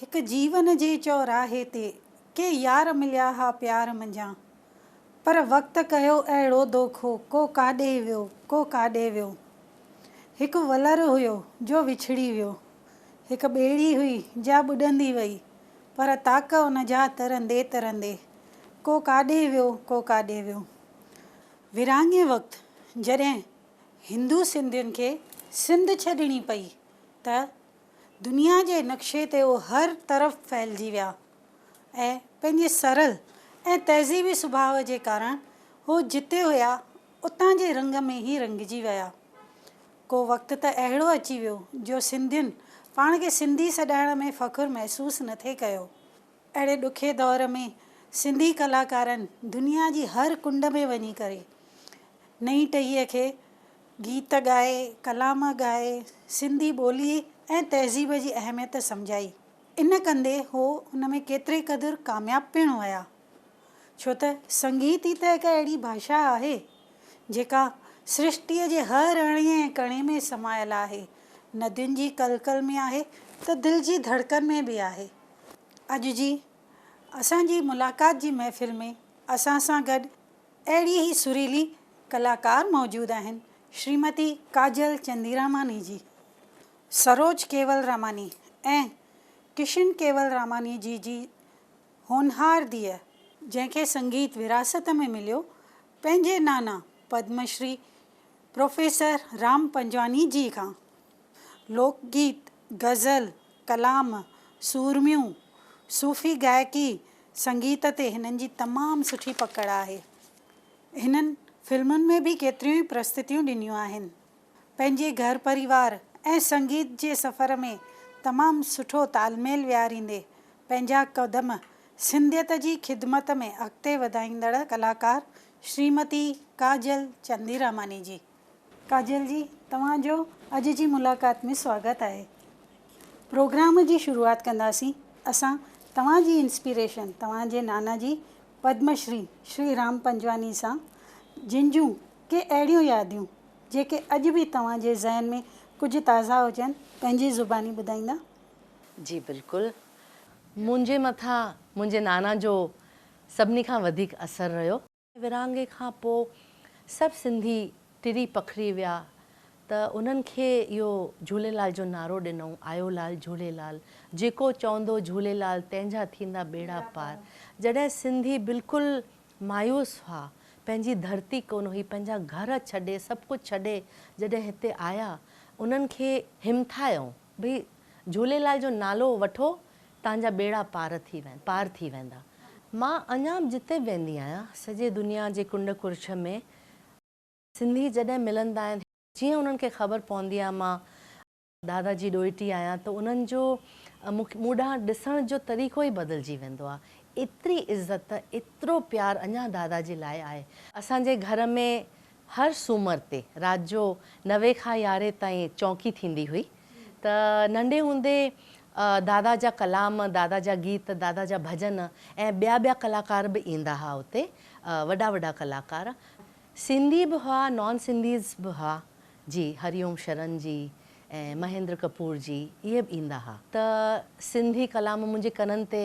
هڪ جيون جي چوراهي تي ڪي يار مليا ها پيار منجهان پر وقت ڪيو اهڙو دوکو ڪو ڪاڏي ويو ڪو ڪاڏي ويو هڪ ولر هيو جو وڇڙي ويو هڪ ٻيڙي هئي جا ٻڏندي وئي پر تاڪ ان جا ترندي ترندي ڪو ڪاڏي ويو ڪو ڪاڏي ويو ورهاڱي وقت جڏهن هندو سنڌين کي سنڌ ڇڏڻي پئي ته دنيا جي نقشي تي اهي هر طرف ڦهلجي ويا ۽ پنهنجي سرل ۽ تهذيبي سڀاء جي ڪارڻ هو جتي هيا اتان جي رنگ ۾ ئي رنگجي ويا. ڪو وقت ته اهڙو اچي ويو جو سنڌين پاڻ کي سنڌي سڏائڻ ۾ فخر محسوس نه ٿي ڪيو. اهڙي ڏکي دور ۾ سنڌي ڪلاڪارن دنيا جي هر ڪنڊ ۾ وڃي ڪري نئين ٽهيء کي گيت ڳائي، ڪلام ڳائي، سنڌي ٻولي ۽ تهذيب جي اهميت سمجهائي. ان ڪندي هو ان ۾ ڪيتري قدر ڪامياب پڻ ويا. ڇو ته سنگيت ئي ته هڪ اهڙي ڀاشا آهي، جيڪا سرشٽيء جي هر اڻي ۽ ڪڻي ۾ سمايل آهي. ندين جي ڪل ڪل ۾ آهي ته دل جي ڌڙڪن ۾ به آهي. اڄ جي اسان جي ملاقات جي محفل ۾ اسان سان گڏ اهڙي ئي سريلي ڪلاڪار موجود آهن شريمتي ڪاجل چنديراماني جي، سروج ڪيولراماني ۽ ڪشن ڪيولراماني جي جي هونهار ڌيء، جنهن کي سنگيت وراثت ۾ مليو، پنهنجي نانا پدم شري پروفيسر رام پنجواڻي جي کان لوڪ گيت، غزل، ڪلام، سورميون، صوفي گائڪي، سنگيت تي هنن جي تمام سٺي پڪڙ آهي. هنن فلمن ۾ به ڪيتريون ئي پرستتيون ڏنيون آهن. پنهنجي گهر پريوار ۽ سنگيت جي سفر ۾ تمام سٺو تال ميل ويهاريندي پنهنجا قدم سنڌيت جي خدمت ۾ اڳتي وڌائيندڙ ڪلاڪار شريمتي ڪاجل چنديراماني جي. ڪاجل جي توهان جو اڄ جي ملاقات ۾ سواگت آهي. پروگرام جي شروعات ڪنداسين اسان توهان جي انسپيريشن توهان جي نانا جي پدم شري شري رام پنجواڻي سان جن جون ڪي اهڙيون ياديون جيڪي اڄ به توهان جي ذهن ۾ ڪجهه تازا هجن پنهنجي زباني ٻڌائيندا. جي بلڪل منهنجي مٿان منهنجي نانا جو سڀني کان وڌيڪ اثر رهيو. ورهاڱي کان پوء سڀ سنڌي ٽري پکڙي ويا ته انهن کي اهو جهوليلال جو نعرو ڏنائون، آيو لال جهوليلال، جيڪو چوندو جهوليلال تنهن جا ٿيندا ٻيڙا پار. جڏهن سنڌي بلڪل مايوس هئا، پنهنجي ڌرتي ڪونه هئي، پنهنجا گهر ڇڏي سڀ ڪجهه ڇڏي جڏهن هتي آيا، انهن کي همٿايائون، ڀئي جهوليلال جو نالو وٺو تان جا ٻيڙا پار ٿي پار ٿي ويندا. مان اڃا به جتي به ويندي آهيان سڄي دنيا جي ڪنڊ ڪڙڇ ۾ سنڌي جڏهن ملندا آهن جيئن انهن کي خبر پوندي آهي مان دادا جي ڏوهٽي آهيان ته انهن جو مون ڏانهن ڏسڻ جو طريقو ئي بدلجي ويندو آهي. ايتري عزت ايترو پيار اڃا دادا جي لاء آهي. اسان جي گهر ۾ هر سومر تي رات جو نوي کان يارهين تائين چونڪي ٿيندي هئي ته ننڍي هوندي دادا جا ڪلام، دادا جا گيت، دادا جا ڀڄن ۽ ٻيا ٻيا ڪلاڪار به ايندا ها اتي وڏا وڏا ڪلاڪار سنڌي به هئا نان سنڌيز به هئا جي هري اوم شرن جي ۽ مهيندر ڪپور جي اهي به ايندا ها ته سنڌي ڪلام منهنجي ڪنن تي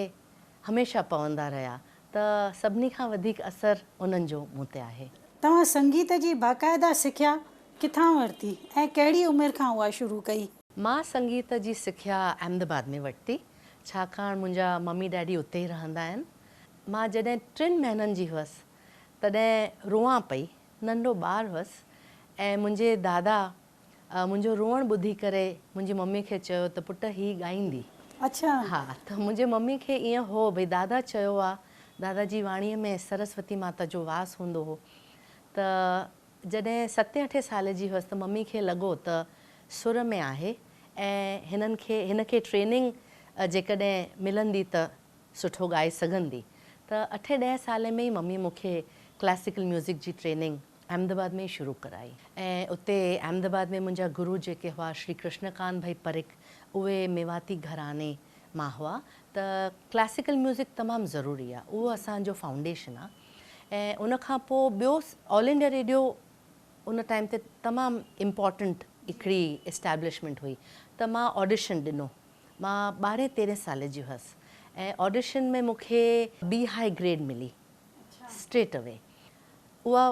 هميشه پوندا رهيا ته سڀني کان وڌيڪ اثر انهن جو مون تي آهي. توهان سنگيت جي باقاعده سکيا ڪٿان ورتي ۽ ڪهڙي عمر کان اها شروع ڪئي؟ مان سنگيت جي سکيا احمد آباد ۾ ورتي، ڇاڪاڻ منهنجا ممي ڊيڊي اتي ئي رهندا آهن. مان جڏهن ٽن مهينن جي هئس تڏهن روئان پئي، ننڍو ٻار هئس ۽ منهنجي دادا منهنجو روئڻ ٻڌي ڪري منهنجي ممي کي چيو ته پٽ هي ڳائيندي. اڇا. ها ته منهنجي ممي کي ائين هو ڀئي دادا چيو آ، دادا جي واڻيء ۾ سرسوتي ماتا جو واس هوندو هو ته جڏهن ستين اٺين سالي جي هيس ته ممي کي لڳو ته سر ۾ آهي ۽ هنن کي هن کي ٽريننگ جيڪڏهن ملندي ته سٺو ڳائي سگهندي ته اٺين ڏهين سالي ۾ ئي ممي مون کي ڪلاسيڪل ميوزڪ جي ٽريننگ احمد آباد ۾ ئي شروع ڪرائي ۽ اتي احمد آباد ۾ منهنجا گرو جيڪي هئا شري ڪرشن ڪانت ڀائي پريک اهي ميواتي گهراڻي مان هئا ته ڪلاسيڪل ميوزڪ تمام ضروري آهي اهو اسان جو فائونڊيشن آهي ۽ ان کان پوء ٻيو آل انڊيا ريڊيو ان ٽائيم تي تمام امپارٽنٽ هڪڙي اسٽيبلشمينٽ هئي ته مان آڊيشن ڏنو مان ٻارهين تيرهين سالي جي هئس ۽ آڊيشن ۾ مون کي بي هاء گريڊ ملي اسٽريٽ اوي. اها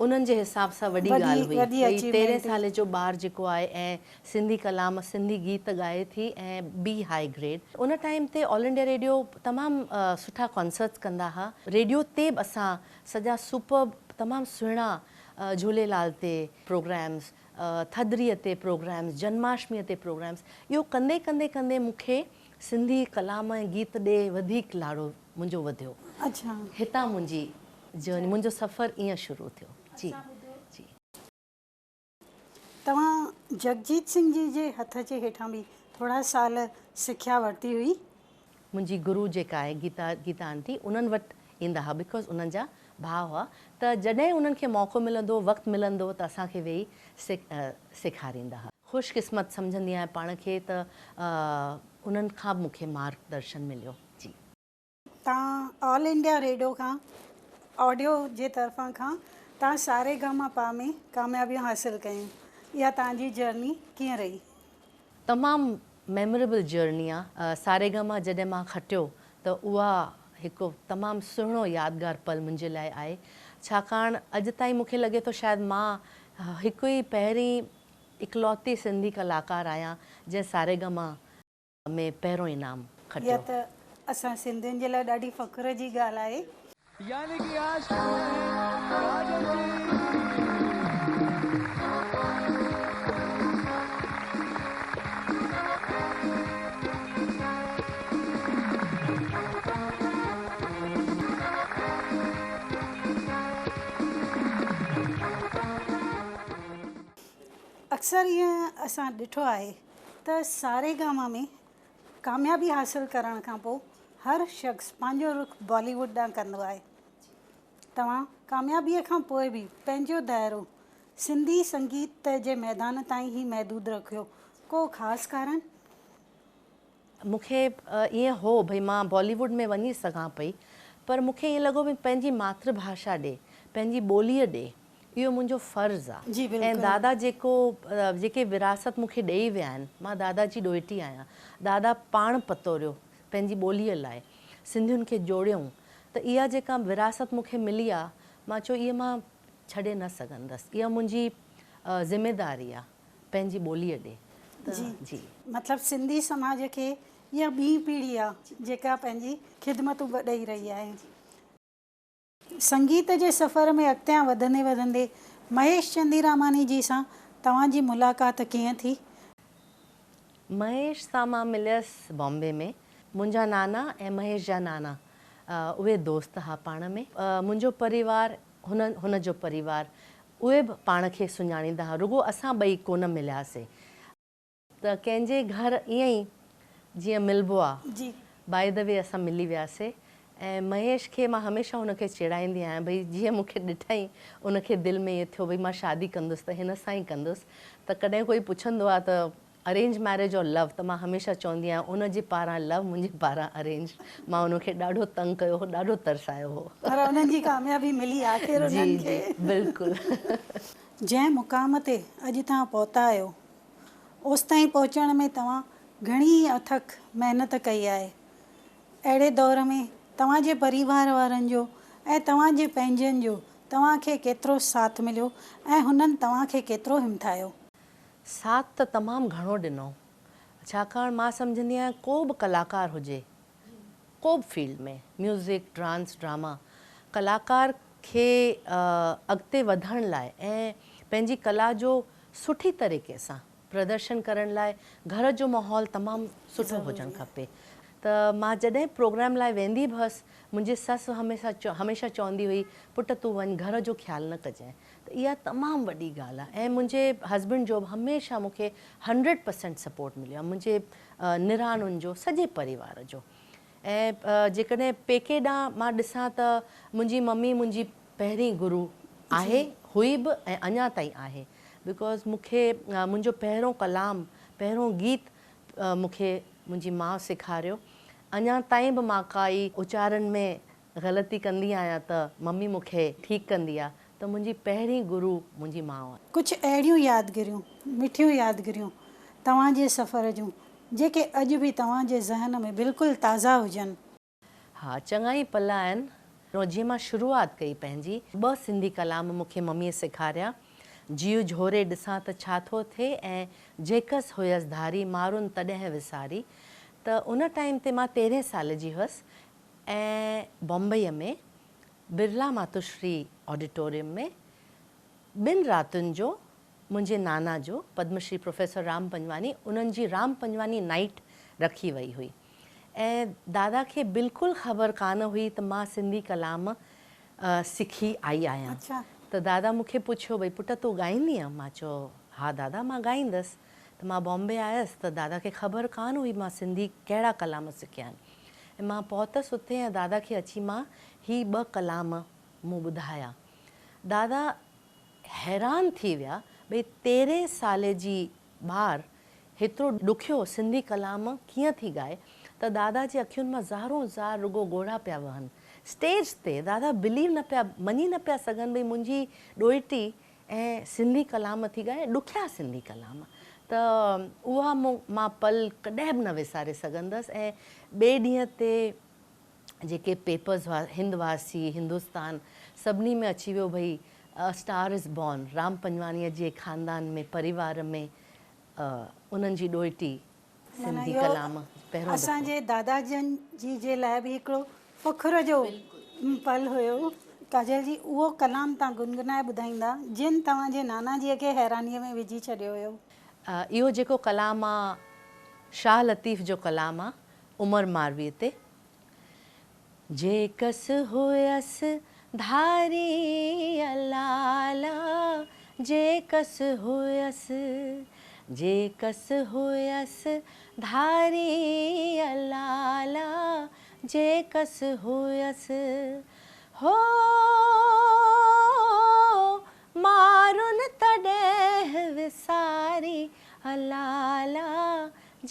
انهن جي حساب سان وڏي ڳالهه هئي ڀئي تيرهين سالي جو ٻار جيڪو آهي ۽ سنڌي ڪلام سنڌي گيت ڳائي ٿي ۽ بي هاء گريڊ. ان ٽائيم تي آل انڊيا ريڊيو تمام سٺا ڪانسرٽس ڪندا ها. ريڊيو تي به اسان سڄا سپرب تمام سهڻا جهوليلال تي پروگرامس، ٿڌڙيء تي پروگرامس، جنماشميء تي پروگرامس اهو ڪندي ڪندي ڪندي مون کي سنڌي ڪلام ۽ گيت ڏي وڌيڪ لاڙو منهنجو وڌيو. هتان منهنجي جرني منهنجو سفر ائين شروع ٿيو. جي جي. توهان جگجيت سنگهه جي جي هٿ جي هيٺان به ٿورا سال سکيا ورتي هئي. منهنجي گرو جيڪا آهي گيتا گيتا آنٽي انهن وٽ ايندا ها because انهن جا ڀاء هئا ته جڏهن انهن کي موقعو ملندو هو وقت ملندو هو ته اسان کي ويهي سيکاريندا ها. خوش قسمت سمجهندي آهيان پاڻ کي ته انهن کان به مون کي مارگ درشن مليو. جي. تان آل انڊيا ريڊيو کان آڊيو جي طرفان کان تان ساري گا ما پا ۾ ڪاميابيون حاصل ڪيون اها تان جي جرني ڪيئن رهي؟ تمام ميموريبل جرني آ. ساري گا ما جڏهن مان کٽيو ته اها هڪ تمام سهڻو يادگار پل منهنجي لاء آهي ڇاڪاڻ اڄ تائين مون کي لڳي ٿو شايد مان هڪ ئي پهرين اڪلوتي سنڌي ڪلاڪار آهيان جنهن ساري گا ما ۾ پهريون انعام کٽيو. اها ته اسان سنڌين جي لاء ڏاڍي فخر جي ڳالهه آهي. يعني ڪي آج خبر هي ڪاجل جي. اڪثر ائين اسان ڏٺو آهي ته ساري گاما ۾ ڪاميابي حاصل ڪرڻ کان پوء هر شخص پنهنجو رخ بالي ووڊ ڏانهن ڪندو آهي. توهان ڪاميابيء کان پوء به پنهنجو دائرو سنڌي سنگيت جي ميدان تائين ئي محدود رکيو، ڪو خاص ڪارڻ؟ مون کي ائين هو ڀئي مان بالي ووڊ ۾ وڃي سگهان پئي پر مون کي ائين لڳو ڀئي پنهنجي ماتر ڀاشا ڏي، پنهنجي ٻوليء ڏي اهو منهنجو فرض آ ۽ دادا جيڪو جيڪي وراثت مون کي ڏئي ويا آهن، مان دادا جي ڏوهٽي آهيان، دادا پاڻ پتوريو پنهنجي ٻوليء لاء، سنڌين کي جوڙيئون ته اها جيڪا وراثت مون کي ملي آ، مان چيو اها مان ڇڏي نه سگهندس، اها منهنجي ذميداري آ پنهنجي ٻوليء ڏي ته جي. مطلب سنڌي سماج کي اها ٻي پيڙهي آ جيڪا پنهنجي خدمتون به ڏئي رهي آهي. سنگيت جي سفر ۾ اڳتيان وڌندي وڌندي مهيش چنديراماڻي جي سان توهان جي ملاقات ڪيئن ٿي؟ مهيش سان مان مليس بامبي ۾. منهنجا نانا ۽ مهيش جا نانا اهي دوست ها پاڻ ۾. منهنجو پريوار هن هن جو پريوار اهي به پاڻ کي سڃاڻيندا ها رڳو اسان ٻئي ڪونه ملياسي. ته ڪنهن جي گهر ائين ئي جيئن ملبو آ. بائي the V اسان ملي وياسي ۽ مهيش کي مان هميشه هن کي چيڙائيندي آهيان ڀئي جيئن مون کي ڏٺائين ان کي دل ۾ ائين ٿيو ڀئي مان شادي ڪندس ته هن سان ئي ڪندس ته ڪڏهن ڪوئي پڇندو آ ته ارينج ميريج اور لو ته مان هميشه چوندي آهيان ان جي پاران لو منهنجي پاران ارينج مان ان کي ڏاڍو تنگ ڪيو هو ڏاڍو ترسايو هو. پر انهن جي ڪاميابي ملي آخر جي انهن جي کي. بلڪل. جنهن مقام تي اڄ توهان پهتا آهيو اوستائين پهچڻ ۾ توهان گهڻي ئي اٿڪ محنت ڪئي آهي. اهڙي دور ۾ توهان جي پريوار وارن جو ۽ توهان جي پنهنجن جو توهان کي ڪيترو ساٿ مليو ۽ هنن توهان کي ڪيترو همٿايو؟ ساٿ ته تمام گهڻو ڏنو. ڇاڪاڻ مان سمجهندي آهيان ڪو به ڪلاڪار هجي ڪو به فيلڊ ۾ ميوزڪ، ڊانس، ڊراما ڪلاڪار کي اڳتي وڌڻ لاء ۽ پنهنجي ڪلا جو سٺي طريقي سان پردرشن ڪرڻ لاء گهر جو ماحول تمام سٺو هجڻ کپي ته مان جڏهن پروگرام لاء ويندي به هئس منهنجي سس هميشه چوندي هئي پٽ تون وڃ گهر جو خيال نه ڪجانء ته اها تمام وڏي ڳالهه آهي ۽ منهنجي هسبنڊ جو به هميشه مون کي هنڊريڊ پرسينٽ سپورٽ مليو آهي منهنجي نراڻن جو سڄي پريوار جو ۽ جيڪڏهن پيڪي ڏانهن مان ڏسان ته منهنجي ممي منهنجي پهرين گرو آهي، هئي به ۽ اڃا تائين آهي because مون کي منهنجو پهريون ڪلام، پهريون گيت مون کي منهنجي ماء سيکاريو. اڃا تائين به مان ڪائي اچارن ۾ غلطي ڪندي آهيان ته ممي مون کي ٺيڪ ڪندي آ ته منهنجي پهرين گرو منهنجي ماء آهي. ڪجهه اهڙيون يادگيريون، مٺيون يادگيريون توهان جي سفر جون جيڪي اڄ به توهان جي ذهن ۾ بلڪل تازا هجن. ها چڱا ئي پل آهن. جيئن مان شروعات ڪئي پنهنجي ٻه سنڌي ڪلام مون کي مميء سيکاريا، جيء جهوري ڏسان ته ڇا ٿو ٿئي ۽ جيڪس هيس ڌاري مارون تڏهن وساري ته ان ٽائيم تي مان تيرهين سال جي هئس ۽ بمبئيء ۾ برلا ماتوشري آڊيٽوريم ۾ ٻن راتن جو منهنجي نانا جو پدمشري پروفيسر رام پنجواڻي انهن جي رام پنجواڻي نائيٽ رکي وئي هئي ۽ دادا کي بلڪل خبر ڪانه هئي ته مان سنڌي ڪلام سکي آئي آهيان ته دادا مون کي پڇيو ڀئي پٽ تون ڳائيندينء؟ مان چيو ها دادا مان ڳائيندس ته مان بامبي آيس ته دادا کي خبر ڪانه هئي مان سنڌي ڪهڙا ڪلام سکيا آهن ۽ مان پهتس اتي ۽ دادا کي اچي مان هي ٻه ڪلام مون ٻڌايا دادا حيران ٿي ويا، ڀئي تيرهين سالي جي ٻار هيترو ڏکيو سنڌي ڪلام ڪيئن ٿي ڳائي ته دادا جي اکين مان زارون زار رڳو ڳوڙها پيا وهن. اسٽيج تي دادا بليو نه پيا مڃي نه پيا سگهن ڀئي منهنجي ڏوهٽي ۽ سنڌي ڪلام ٿي ڳائي ڏکيا سنڌي ڪلام ته اها مون مان پل ڪڏهن به نه وساري سگهندس ۽ ٻئي ڏينهن تي جيڪي پيپرز هئا هند واسي، هندستان سڀني ۾ اچي ويو ڀئي A Star Is Born Ram پنجواڻيء جي خاندان ۾ پريوار ۾ انهن جي ڏوهٽي معنيٰ سنڌي اهو ڪلام پهريون اسان دفعو. جي دادا جن جي جي لاء به هڪڙو فخر جو پل هيو. ڪاجل جي اهو ڪلام تان گنگنائي ٻڌائيندا جن توهان جي نانا جيء کي حيرانيء ۾ وجهي ڇڏيو هيو. اهو جيڪو ڪلام آ شاهه لطيف جو ڪلام آ عمر مارويء تي. جيڪس هيس ڌاري لالا جيڪس هيس جيڪس هيس ڌاري لالا جيڪس هيس هو مارن تڏهن وساري لالا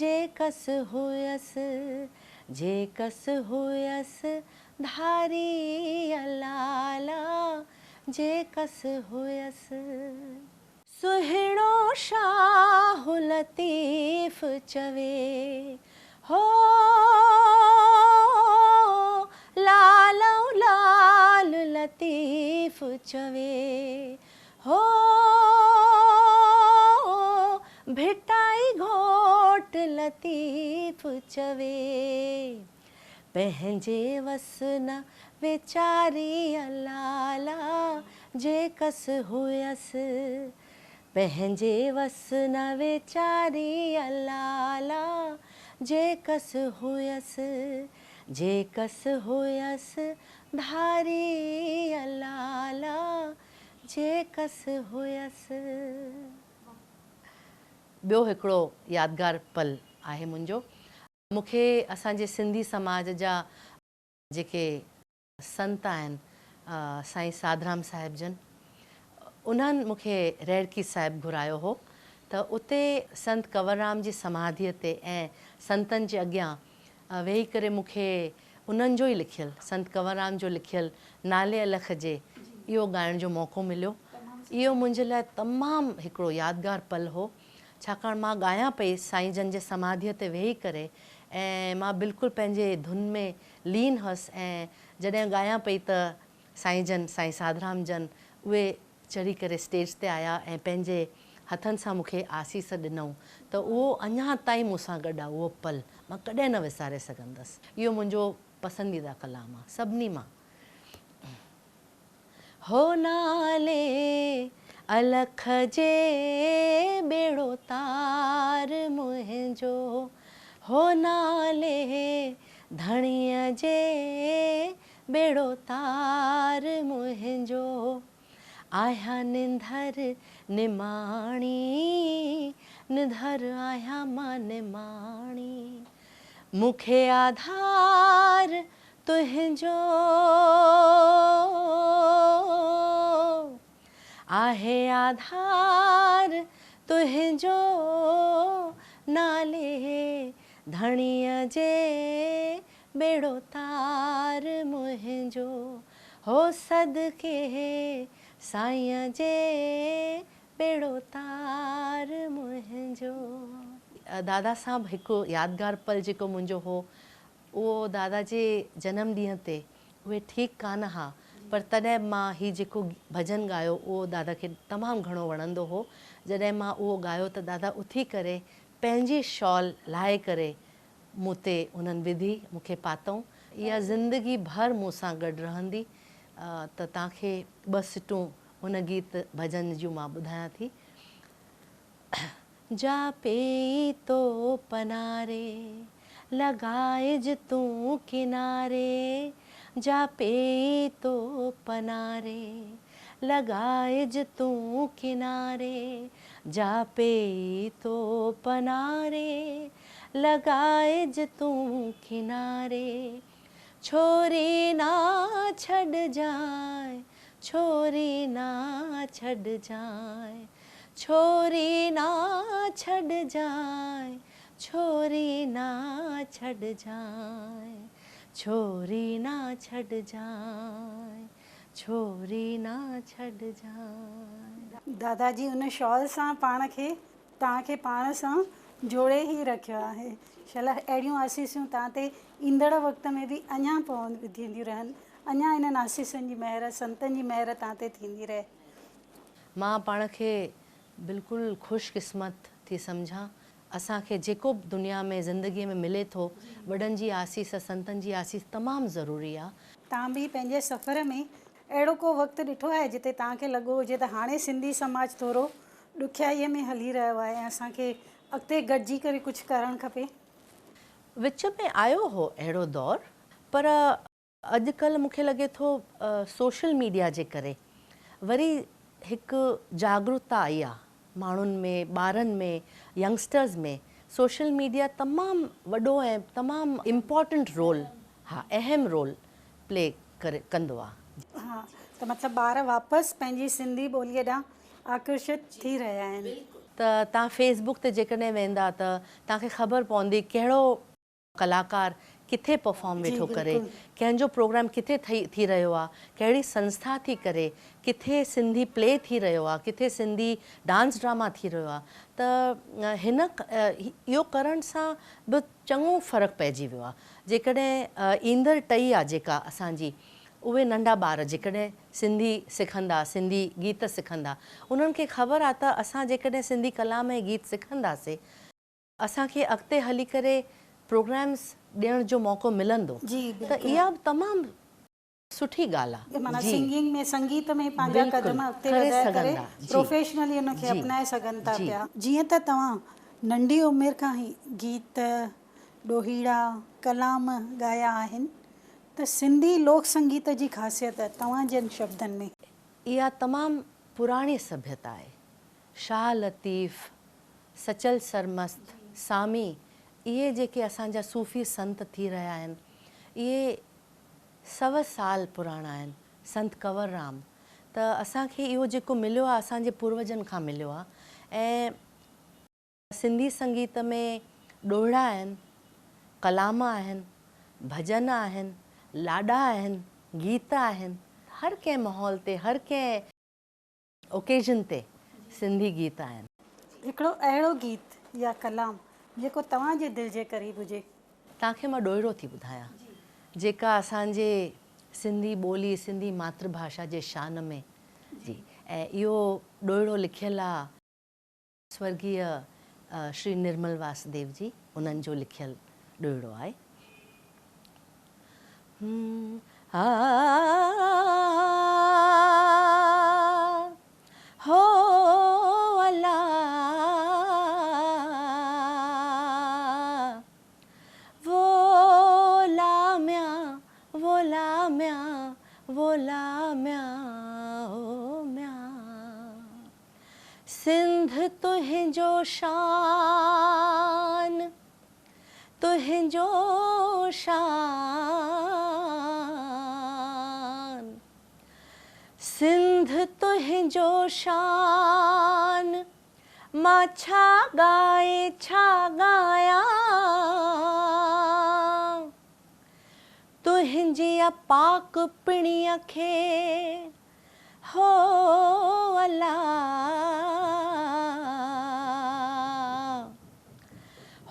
جيڪس هيس جيڪس هيس ڌاري لالا جيڪس هيس. سهڻو شاهه لطيف چوي هو لالئون لال لطيف چوي هو ڀٽائي گهوٽ لطيف چوي، پنهنجي وس نه ويچاري لالا جيڪس هيس، پنهنجي وس نه ويچاري لالا جيڪس هيس، جيڪس هيس ڌاري لالا جيڪس هيس. ٻيو هڪڙو يادگار پل آهي منهنجو. مون کي اسان جي سنڌي سماج جا جيڪي سنت آهن سائين ساڌرام صاحب جن انهن مون کي رهڙڪي صاحب گهرايو هو ته اتي سنت ڪنور رام جي سماڌيء تي ۽ سنتن جي اڳيان ويهي ڪري مون کي انهن جو ئي لکيل سنت ڪنور رام جو لکيل نالي الک جي اهو ڳائڻ جو موقعو مليو. اهو منهنجي لاء تمام هڪڙو يادگار پل هو ڇاڪاڻ مان ڳايان پئي سائين جن جي سماڌيء تي ويهي ڪري ۽ مان بلڪل پنهنجي ڌن ۾ لين هئس ۽ جڏهن ڳايان پئي ته سائين جن سائين ساڌرام جن اهي چڙهي ڪري اسٽيج تي آيا ۽ پنهنجي هٿن سان مون کي آسيس ڏنائون ته اهو اڃا تائين مون سان گڏ آ اهو پل مان ڪڏهن نه وساري سگهندس. اهو منهنجو پسنديده ڪلام آ سڀني مان. هو نالي الک جي ٻيڙو تار منهنجو هو نالي ڌڻيء جي ٻيڙو تار منهنجو آهيان نڌر نماڻي نڌر آهيان مان نماڻي مون کي آڌار تنهنجو آهي آڌار تنهنجو نالي ڌڻيء جي ٻيڙو تار منهنجو هو صدقي سائينء جي ٻيڙو تار منهنجو. دادا سان به هڪ يادگار پل جيڪو منهنجو هو اهو دادا جي جنم ڏينهن تي اهي ٺيڪ ڪانه ها پر تڏهن به مان هي جيڪو ڀڄن ڳايو اهو دادا کي تمام گهڻو وڻندو هو. جڏهن مان اهو ڳايو ته دادا اٿي ڪري پنهنجي شال لاهي ڪري مون تي انهن وڌي مون کي پاتئون. اها زندگي ڀر مون سان گڏ رهندي ته توهان کي ٻه سٽون ان گيت ڀڄن جون مان ٻڌايان ٿي. جا پيئي تو پناري، لڳائج تون ڪناري، جا پيئي تو پناري، لڳائج تون ڪناري، جا پيئي تو پناري، لڳائج تون ڪناري، ڇوري نا ڇڏجانء، ڇوري نا ڇڏجانء. ڇوري نا ڇڏجانء، ڇوري نا ڇڏجانء، ڇوري نا ڇڏجانء، ڇوري نا ڇڏجانء. دادا جي ان شال سان پاڻ کي توهان کي پاڻ سان جوڙي ئي رکيو آهي. شل اهڙيون آسيسون توهان تي ايندڙ وقت ۾ به اڃا ٿينديون رهن. اڃا انهن آسيسن جي مهر، سنتن جي مهر توهان تي ٿيندي رهي. مان پاڻ کي بلڪل خوش قسمت ٿي سمجهان. اسان کي جيڪو به دنيا ۾ زندگيء ۾ ملي ٿو، وڏن جي آسيس، سنتن جي آسيس تمام ضروري آ. توهان به پنهنجي سفر ۾ اهڙو ڪو وقت ڏٺو آهي جتي توهان کي لڳو هجي ته هاڻي سنڌي سماج ٿورو ڏکيائيء ۾ هلي رهيو آهي ۽ اسان کي اڳتي گڏجي ڪري ڪجهه ڪرڻ کپي؟ وچ ۾ آيو هو اهڙو دور پر اڄ ڪلهه مون کي لڳي ٿو سوشل ميڊيا جي ڪري وري هڪ جاڳروتا آئي آ ماڻهن ۾ ٻارن ۾ ينگسٽرز ۾ سوشل ميڊيا تمام وڏو ۽ تمام امپارٽنٽ رول ها اهم رول پلي ڪري ڪندو آ. ها ته مطلب ٻار واپس پنهنجي سنڌي ٻوليء ڏانهن آڪرشت ٿي رهيا آهن. ته توهان فيس بڪ تي جيڪڏهن ويندا ته توهان کي خبر پوندي ڪهڙو ڪلاڪار ڪٿي پرفارم ويٺو ڪري، ڪنهن جو پروگرام ڪٿي ٿئي ٿي رهيو آ، ڪهڙي سنسٿا ٿي ڪري، ڪٿي سنڌي پلي ٿي رهيو آ، ڪٿي سنڌي ڊانس ڊراما ٿي رهيو آ ته هن اهو ڪرڻ سان به چڱو فرق پئجي ويو آ. جيڪڏهن ايندڙ ٽهي آ جيڪا اسان جي اهي ننڍا ٻار جيڪڏهن سنڌي سکندا، سنڌي گيت سکندا انهن کي خبر آ ته اسان جيڪڏهن سنڌي ڪلام ۽ گيت سکنداسي اسان کي اڳتي هلي ڪري پروگرامز ڏيڻ جو موقعو ملندو ته اها به تمام سٺي ڳالهه آ. معنيٰ سنگنگ ۾ سنگيت ۾ پنهنجا قدم اڳتي وڌائي ڪري پروفيشنلي ان کي اپنائي سگهن ٿا پيا. جيئن ته توهان ننڍي عمر کان ئي گيت، ڏوهيڙا، ڪلام ڳايا آهن ته سنڌي لوڪ سنگيت جي خاصيت توهان جن شبدن ۾. اها تمام پراڻي سڀيتا آهي. شاهه لطيف، سچل سرمست، سامي، اهي جيڪي اسان جا صوفي سنت ٿي رهيا آهن، اهي سو سال پراڻا آهن، سنت ڪنور رام، ته اسان کي اهو جيڪو مليو آهي اسان جي پوروجن کان مليو آهي ۽ سنڌي سنگيت ۾ ڏوهيڙا آهن، ڪلام آهن، ڀڄن آهن، لاڏا آهن، گيت آهن، هر ڪنهن ماحول تي هر ڪنهن اوڪيزن تي سنڌي گيت آهن. هڪڙو اهڙو گيت يا ڪلام جيڪو توهان جي دل جي قريب هجي. توهان کي مان ڏوهيڙو ٿي ٻڌايان جيڪا اسان جي سنڌي ٻولي سنڌي ماتر ڀاشا جي شان ۾ جي ۽ اهو ڏوهيڙو لکيل آ سورڳيه شري نرمل واسديو جي انهن جو لکيل ڏوهيڙو آهي. هو الا وو لاميان وو لاميان وو لاميان هو ميان سنڌ تنهنجو شان تنهنجو شان سنڌ تنهنجو شان مان ڇا ڳائي ڇا ڳايان تنهنجي پاڪ پڻيء کي هو الله!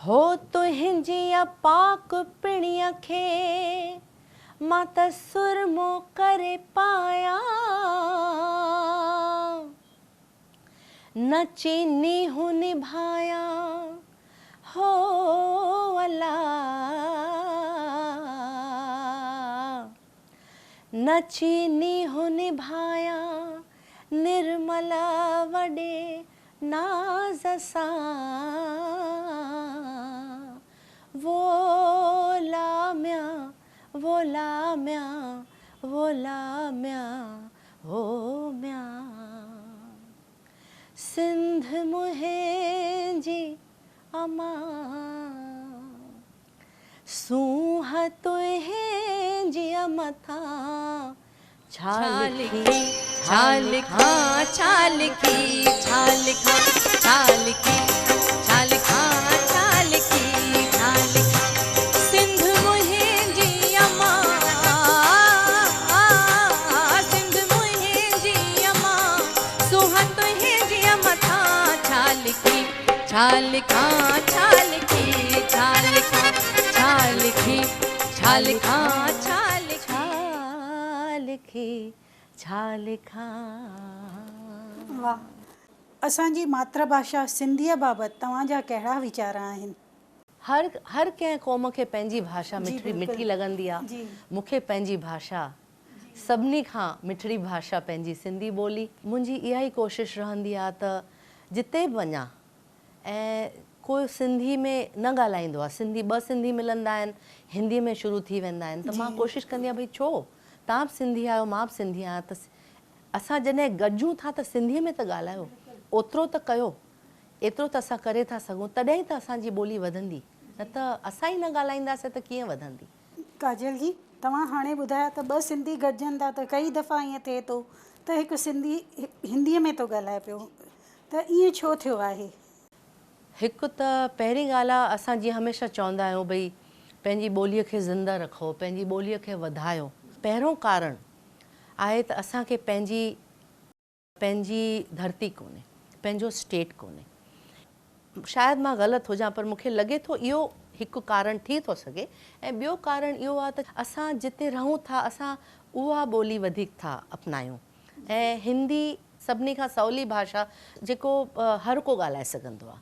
هو تنهنجي پاڪ پڻيء کي مان ته سرمو ڪري پايان. نه چيني هو نڀايان هو الا. نه چيني هو نڀايان نرمل وڏي ناز سان. وو لاميان وو لاميان وو لاميان هو ميان. سنڌ منهنجي امان سونهن تنهنجي مٿان ڇا لکي ڇا لکان ڇا لکي ڇا لکان ڇا لکي ڇا لکان ڇا لکي ڇا لکان سنڌ منهنجي امان سنڌ منهنجي امان سونهن تنهنجي مٿان ڇا لکي ڇا لکان ڇا لکي ڇا لکان ڇا لکي ڇا لکان ڇا لکي ڇا لکي ڇا لکان. واھ. اسان جي ماتر ڀاشا سنڌيء بابت توهان جا ڪهڙا ويچار آهن؟ هر هر ڪنهن قوم کي پنهنجي ڀاشا مٺڙي مٺي لڳندي آ. مون کي پنهنجي ڀاشا سڀني کان مٺڙي ڀاشا پنهنجي سنڌي ٻولي. منهنجي اها ئي ڪوشش رهندي آ ته جتي به وڃان ۽ ڪو سنڌي ۾ نه ڳالهائيندو آ سنڌي ٻه سنڌي ملندا آهن هندي ۾ شروع ٿي ويندا آهن ته مان ڪوشش ڪندي آهيان ڀئي ڇو توهان به سنڌي آهيو مان به سنڌي آهيان ته اسان جڏهن گڏجون ٿا ته سنڌي ۾ ته ڳالهايو اوترو ته ڪيو ايترو ته اسان ڪري ٿا سگهون تڏهن ئي ته اسان جي ٻولي وڌندي نه ته اسان ئي نه ڳالهائينداسين ته ڪيئن وڌندي. ڪاجل جي توهان هاڻي ٻڌايو ته ٻه سنڌي گڏجن ٿا ته ڪئي دفعا ائين ٿئي ٿو ته هڪ سنڌي هندي ۾ ٿو ڳالهائي پيو ته ائين ڇو ٿيو آهي؟ هڪ ته پهرين ڳالهه آ اسان جيئن هميشه چوندا آهيون ڀئي پنهنجي ٻوليء کي زنده رکو پنهنجي ٻوليء کي وڌايو پهريون ڪارڻ آهي ته اسان کي پنهنجي پنهنجي ڌرتي ڪونهي پنهنجو اسٽيٽ ڪونهي شايد مان غلط هجان پر مون کي لڳي ٿو اهو هڪ ڪارڻ ٿي ٿو سگهي ۽ ٻيو ڪارڻ اهو آهي ته اسان جتي رهون ٿا اسان اها ٻولي وڌيڪ ٿا اپنايون ۽ هندي سڀني کان سولي ڀاشا جيڪو هر ڪو ڳالهائي سگهندو آهي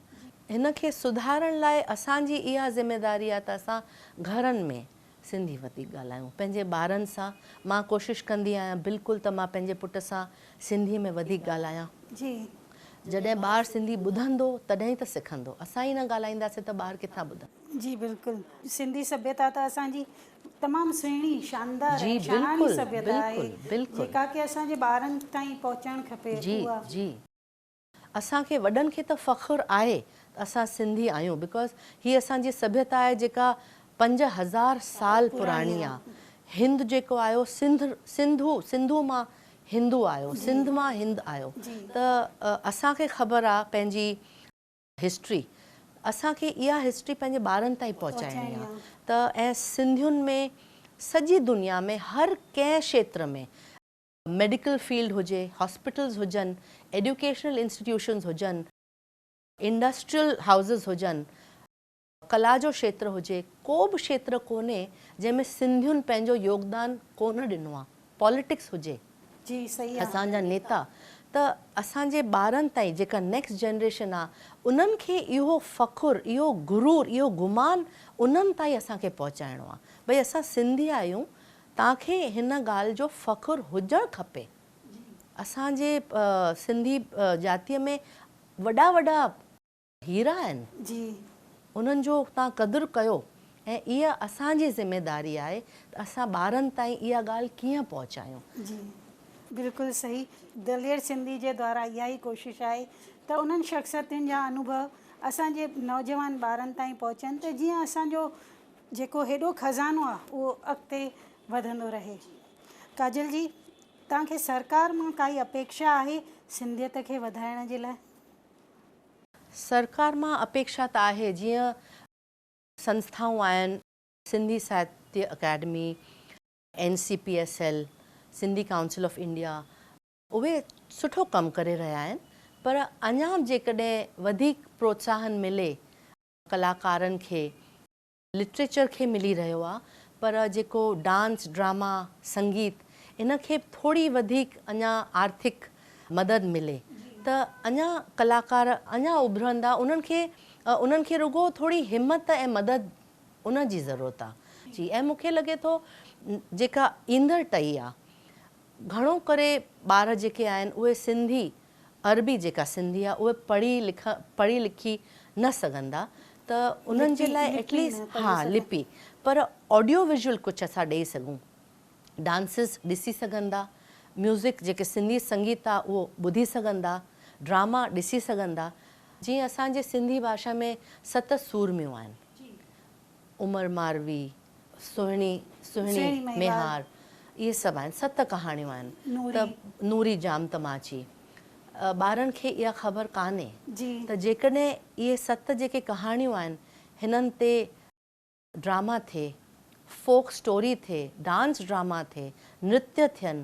هن کي سڌارڻ لاء اسان جي اها ذميداري آهي ته اسان گهرن ۾ سنڌي وڌيڪ ڳالهايون پنهنجي ٻارن سان مان ڪوشش ڪندي آهيان بلڪل ته مان پنهنجي پٽ سان سنڌي ۾ وڌيڪ ڳالهايان جي. جڏهن ٻار سنڌي ٻڌندو تڏهن ئي ته سکندو اسان ئي نه ڳالهائينداسين ته ٻار ڪٿان ٻڌندو. جي بلڪل سنڌي سڀيتا ته اسان جي تمام سهڻي شاندار جي ۽ شاهاڻي بلڪل سڀيتا آهي بلڪل بلڪل. جيڪا ڪي اسان جي ٻارن تائين پهچڻ کپي جي اها. جي. اسان کي وڏن کي ته فخر آهي ته اسان سنڌي آهيون because هي اسان جي سڀيتا آهي جيڪا 5000 سال پراڻي آ هند جيڪو آيو سنڌ سنڌو سنڌو مان هندو آيو سنڌ مان هند آيو ته اسان کي خبر آ پنهنجي هسٽري اسان کي اها هسٽري پنهنجي ٻارن تائين پهچائڻي آ ته ۽ سنڌين ۾ سڄي دنيا ۾ هر ڪنهن کيتر ۾ ميڊيڪل فيلڊ هجي، هاسپيٽلز هجن، ايڊيوڪيشنل انسٽيٽيوشنز هجن، انڊسٽريل هائوسز هجن، ڪلا جو کيتر هجي، ڪو به کيتر ڪونهي جنهن ۾ سنڌين پنهنجو يوگدان ڪونه ڏنو آ، پاليٽڪس هجي، جي صحيح آ. اسان جا نيتا ته اسان جي ٻارن تائين جيڪا نيڪسٽ جنريشن آ انهن کي اهو فخر، اهو غرور، اهو گمان انهن تائين اسان کي پهچائڻو آ ڀئي اسان سنڌي آهيون توهان کي هن ڳالهه جو فخر هجڻ کپي. اسان جي سنڌي جاتيء ۾ وڏا وڏا هيرا آهن. جي. انهن جو توهان قدر ڪيو ۽ اها اسان جي ذميداري آهي ته اسان ٻارن تائين اها ڳالهه ڪيئن پهچايون. جي بلڪل صحيح دلير سنڌي جي دوارا اها ئي ڪوشش آهي ته انهن شخصيتن جا انوڀو اسان جي نوجوان ٻارن تائين پهچن ته جيئن اسان جو جيڪو هيڏو خزانو آ اهو اڳتي وڌندو رهي. ڪاجل جي توهان کي سرڪار مان ڪائي اپيڪشا آهي سنڌيت کي وڌائڻ جي لاء؟ سرڪار مان اپيڪشا ته آهي جيئن سنسٿائون آهن Sindhi Sahitya Akademi, N C P S L, Sindhi council of India اهي سٺو ڪم ڪري رهيا آهن پر اڃا به جيڪڏهن وڌيڪ پروتساهن ملي. ڪلاڪارن کي لٽريچر کي ملي رهيو آ پر جيڪو ڊانس ڊراما سنگيت ان کي به ٿوري وڌيڪ اڃا آرٿڪ مدد ملي ته اڃا ڪلاڪار اڃا اڀرندا انهن کي انهن کي رڳو ٿوري همت ۽ مدد ان جي ضرورت آ جي ۽ مون کي لڳي ٿو جيڪا ايندڙ ٽهي آ گهڻو ڪري ٻار جيڪي آهن اهي سنڌي عربي جيڪا سنڌي آهي اهي پڙهي لک پڙهي لکي نه سگهندا ته انهن جي لاء ايٽليسٽ ها لپي پر آڊيو ويزوئل ڪجهه اسان ڏئي سگهون ڊانسز ڏسي سگهندا ميوزڪ جيڪي سنڌي سنگيت آهي اهو ٻڌي سگهندا ڊراما ڏسي سگهندا جيئن اسان جي سنڌي ڀاشا ۾ ست سورميون آهن عمر ماروي سهڻي سهڻي ميهار اهي سڀ آهن ست ڪهاڻيون آهن ته نوري ڄام تماچي ٻارن کي اها خبر ڪانهي ته جيڪڏهن اهي ست جيڪي ڪهاڻيون آهن هنن تي ڊراما ٿئي فوڪ اسٽوري ٿئي ڊانس ڊراما ٿئي نرتيه ٿين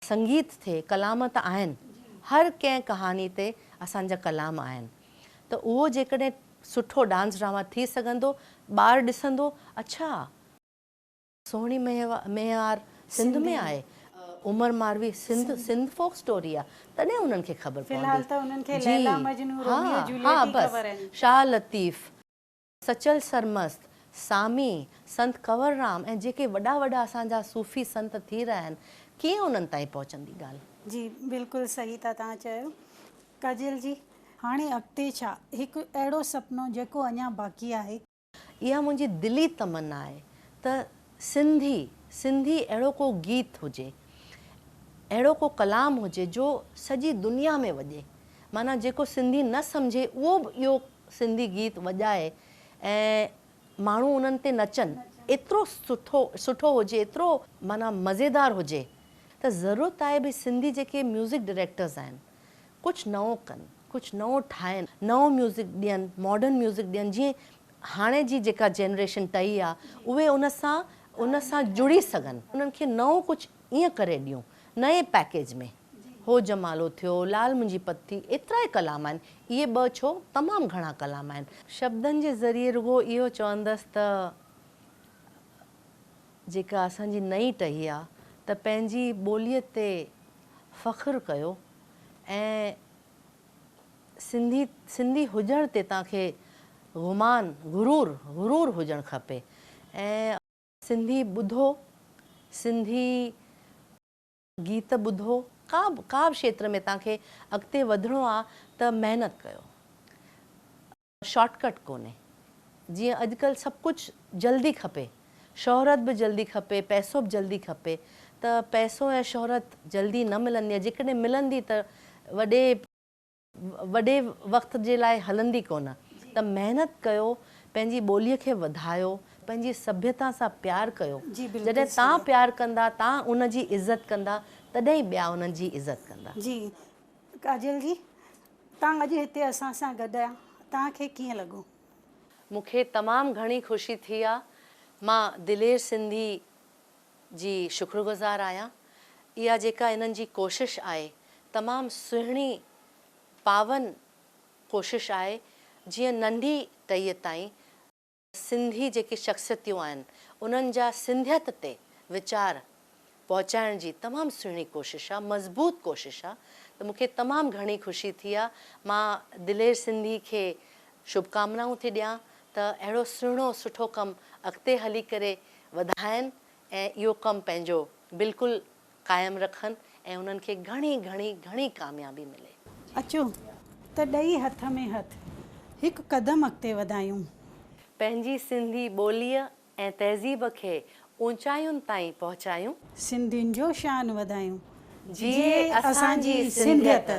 سنگيت ٿئي، ڪلام ته آهن، هر ڪنهن ڪهاڻي تي اسان جا ڪلام آهن ته اهو جيڪڏهن سٺو ڊانس ڊراما ٿي سگهندو، ٻار ڏسندو اڇا سهڻي ميهار سنڌ ۾ آهي، عمر ماروي سنڌ سنڌ فوڪ اسٽوري آهي، تڏهن انهن کي خبر پوندي. جي ها ها بس شاهه لطيف. سچل سرمست، سامي، سنت ڪنور رام ۽ جيڪي وڏا وڏا اسان جا صوفي سنت ٿي رهيا آهن، ڪيئن انهن تائين پهچندي ڳالهه؟ جي بلڪل صحيح ٿا توهان چيو ڪاجل جي. هاڻي اڳتي ڇا؟ هڪ اهڙو سپنو جيڪو اڃا باقي آهي. اها منهنجي دلي تمنا آهي ته سنڌي سنڌي اهڙو ڪو گيت هجي، اهڙو ڪو ڪلام هجي جو سڄي دنيا ۾ وڄي، معنيٰ جيڪو سنڌي نه سمجهي اهو به اهو سنڌي گيت وڄائي ۽ ماڻهو انهن تي نچن ايترو سٺو سٺو هجي ايترو معنيٰ مزيدار هجي ته ضرورت آهي ڀئي سنڌي جيڪي ميوزڪ ڊائريڪٽرز آهن ڪجهه نئون ڪن ڪجهه نئون ٺاهن نئون ميوزڪ ڏين ماڊرن ميوزڪ ڏين جيئن هاڻي جي جيڪا جنريشن ٽهي آ اهي ان سان ان سان جڙي سگهن انهن کي نئون ڪجهه ائين ڪري ڏيون نئين پيڪيج ۾ هو جمالو ٿيو، لال منهنجي پت ٿي، ايترا ئي ڪلام آهن، اهي ٻه ڇو، تمام گهڻا ڪلام آهن. شبدن جي ذريعي رڳو اهو چوندس ته جيڪا اسان جي نئين ٽهي آ ته پنهنجي ٻوليء تي فخر ڪيو ۽ سنڌي سنڌي هجڻ تي توهان کي گمان، غرور، غرور هجڻ کپي ۽ سنڌي ٻڌو، سنڌي گيت ٻڌو، ڪا به ڪا به کيتر ۾ توهان کي اڳتي وڌڻو آ ته محنت ڪيو. شارٽ ڪٽ ڪونهي. جيئن اڄڪلهه سڀ ڪجهه جلدي کپي، شهرت به جلدي کپي، پئسو به جلدي کپي ته پئسو ۽ شهرت جلدي نه ملندي آ، جيڪڏهن ملندي ته وڏي وڏي وقت جي لاء هلندي ڪونه ته محنت ڪيو پنهنجي ٻوليء کي وڌايو پنهنجي سڀيتا سان پيار ڪيو جڏهن تان پيار ڪندا تان ان جي عزت ڪندا تڏهن ئي ٻيا انهن جي عزت ڪندا. جي ڪاجل جي تان اڄ هتي اسان سان گڏ آ تان کي ڪيئن لڳو؟ مون کي تمام گهڻي خوشي ٿي آ مان دلير سنڌي جي شڪرگذار آهيان. اها جيڪا انهن جي ڪوشش آهي تمام سهڻي پاون ڪوشش آهي جيئن ننڍي ٽهيء تائين سنڌي جيڪي شخصيتيون آهن انهن جا سنڌيت تي ويچار پهچائڻ جي تمام سهڻي ڪوشش آهي مضبوط ڪوشش آهي ته مون کي تمام گهڻي خوشي ٿي آهي مان دلير سنڌي کي شڀڪامنائون ٿي ڏيان ته اهڙو سهڻو سٺو ڪم اڳتي هلي ڪري وڌائن ۽ اهو ڪم پنهنجو بلڪل قائم رکن ۽ انهن کي گهڻي گهڻي گهڻي ڪاميابي ملي. اچو ته ڏئي هٿ ۾ هٿ هڪ قدم اڳتي وڌايون. پنهنجي سنڌي ٻوليء ۽ تهذيب کي اوچاين تائين پهچايون. سنڌين جو شان وڌايون. جيئي اسان جي سنڌيت.